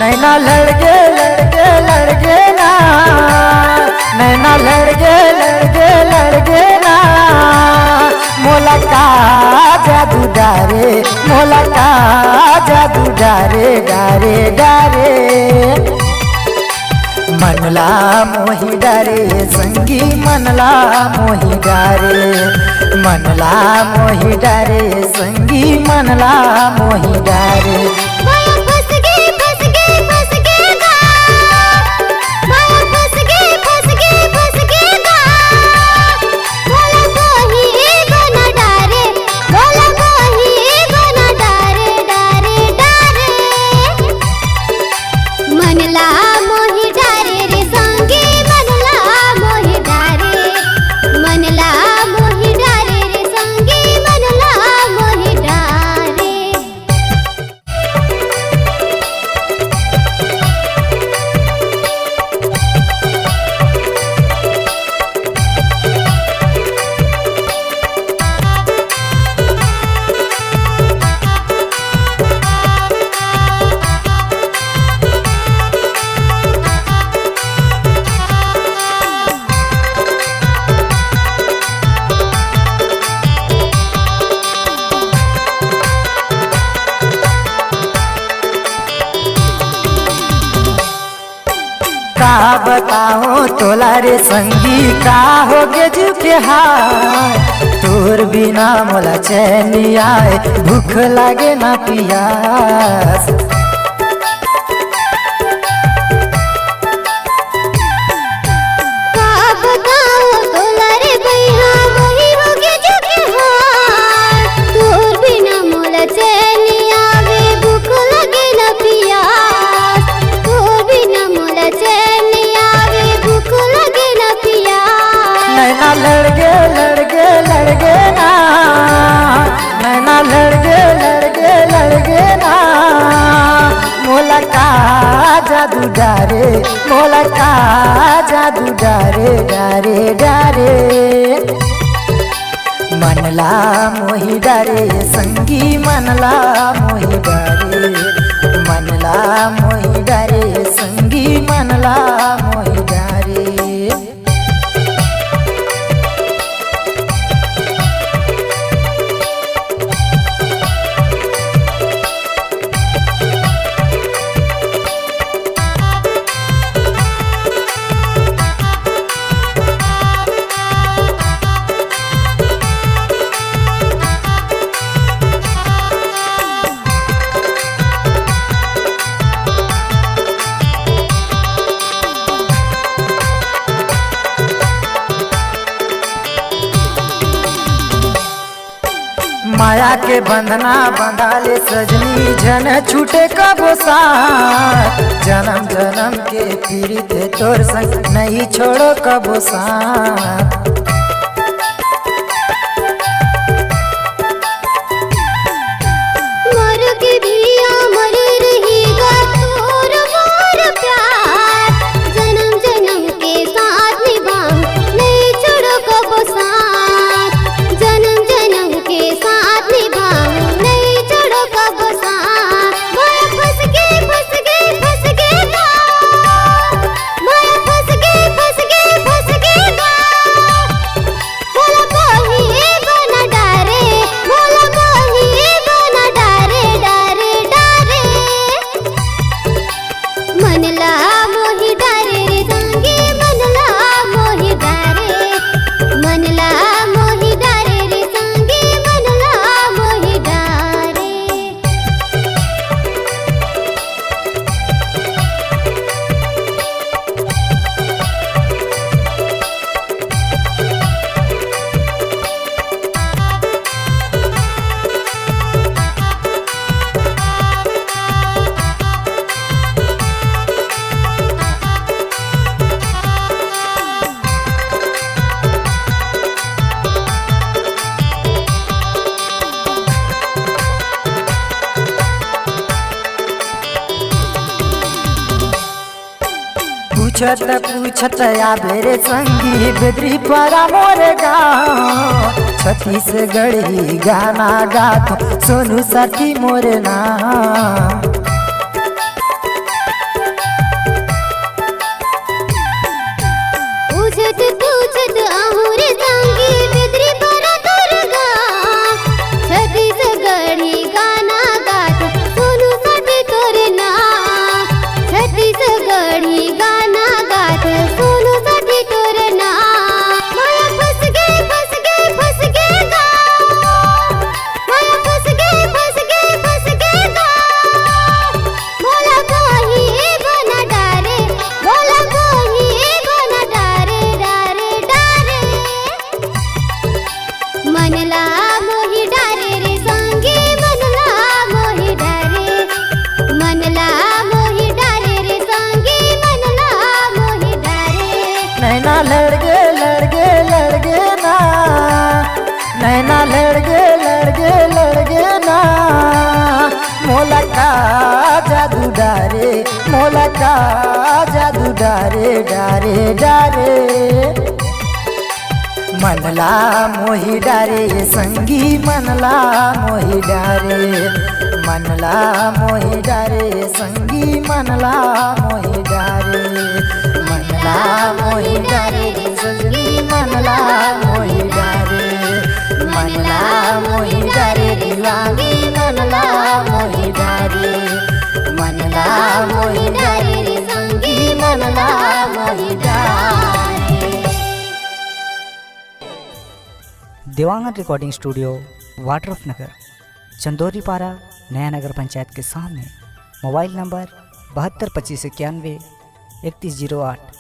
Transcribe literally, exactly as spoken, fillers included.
नैना लड़गे, लड़गे, लड़गे ना, नैना लड़गे, लड़गे, लड़गे ना, मोला का जादू डारे, मोला का जादू डारे, डारे, डारे। मन ला मोही डारे संगी, मन ला मोही डारे, मन ला मोही डारे संगी, मन ला मोही डारे। मोला फसगे, फसगे, फसगे गा। मोला फसगे, फसगे, फसगे गा। मोला मोही बना डारे, मोला मोही बना डारे, डारे, डारे। मन ला मोही डारे रे संगी, मन ला मोही डारे, मन ला मोही डारे रे संगी, मन ला मोही डारे। का बताओ तोला रे संगी, का होगे जीव के हाल। तोर बिना मोला चैन नी आए, भूख लागे ना पियास। का बताओ तोला रे बइहा, मोही होगे जीव के हाल। तोर बिना मोला चैन नी आवे, भूख लागे ना पियास। तोर बिना मोला चैन नी आवे, भूख लागे ना पियास। नैना लड़गे, लड़गे, लड़गे ना, नैना लड़गे, लड़गे, लड़गे ना, मोला का जादू डारे, मोला का जादू डारे, डारे, डारे। मन ला मोही डारे संगी, मन ला मोही डारे, मन ला मोही डारे संगी, मन ला मोही डारे। माया के बंधना बंधा ले सजनी, झन छूटे कबो साथ। जनम जनम के पीरित हे तोर संग, नहीं छोड़ो कबो साथ। मर के भी अमर रही गा तोर मोर प्यार। जनम जनम के साथ निभाऊं, नहीं छोड़ो कबो साथ। जनम जनम के साथ निभाऊं, नहीं छोड़ो कबो साथ। मोर फंस गे, फंस गे, फंस गे गा। मोर फंस गे, फंस गे, फंस गे गा। मोला मोही बना डारे, मोला मोही बना डारे, डारे, डारे। मन ला मोही डारे रे संगी, मन ला मोही डारे। मन ला मोही डारे रे संगी, मन ला मोही डारे। पूछत पूछत आबे रे संगी, बेदरी परा मोरे गाँव। छत्तीसगढ़ी गाना गाथों, सोनू साथी मोरे नाम। मन ला मोहि डारे रे संगी, मन ला मोहि डारे। मन ला मोहि डारे रे संगी, मन ला मोहि डारे। नैना लड़गे, लड़गे, लड़गे ना, नैना लड़गे, लड़गे, लड़गे ना, मोला का जादू डारे, मोला का जादू डारे, डारे, डारे। मन ला मोहि डारे संगी, मन ला मोहि डारे, मन ला मोहि डारे संगी, मन ला मोहि डारे, मन ला मोहि डारे संगी, मन ला मोहि डारे, मन ला मोहि डारे दीवानी, मन ला मोहि डारे, मन ला मोहि डारे संगी, मन ला मोहि डारे। देवांगन रिकॉर्डिंग स्टूडियो, वाड्रफनगर, चंदोरीपारा, नया नगर पंचायत के सामने। मोबाइल नंबर बहत्तर पच्चीस इक्यानवे इकतीस जीरो आठ।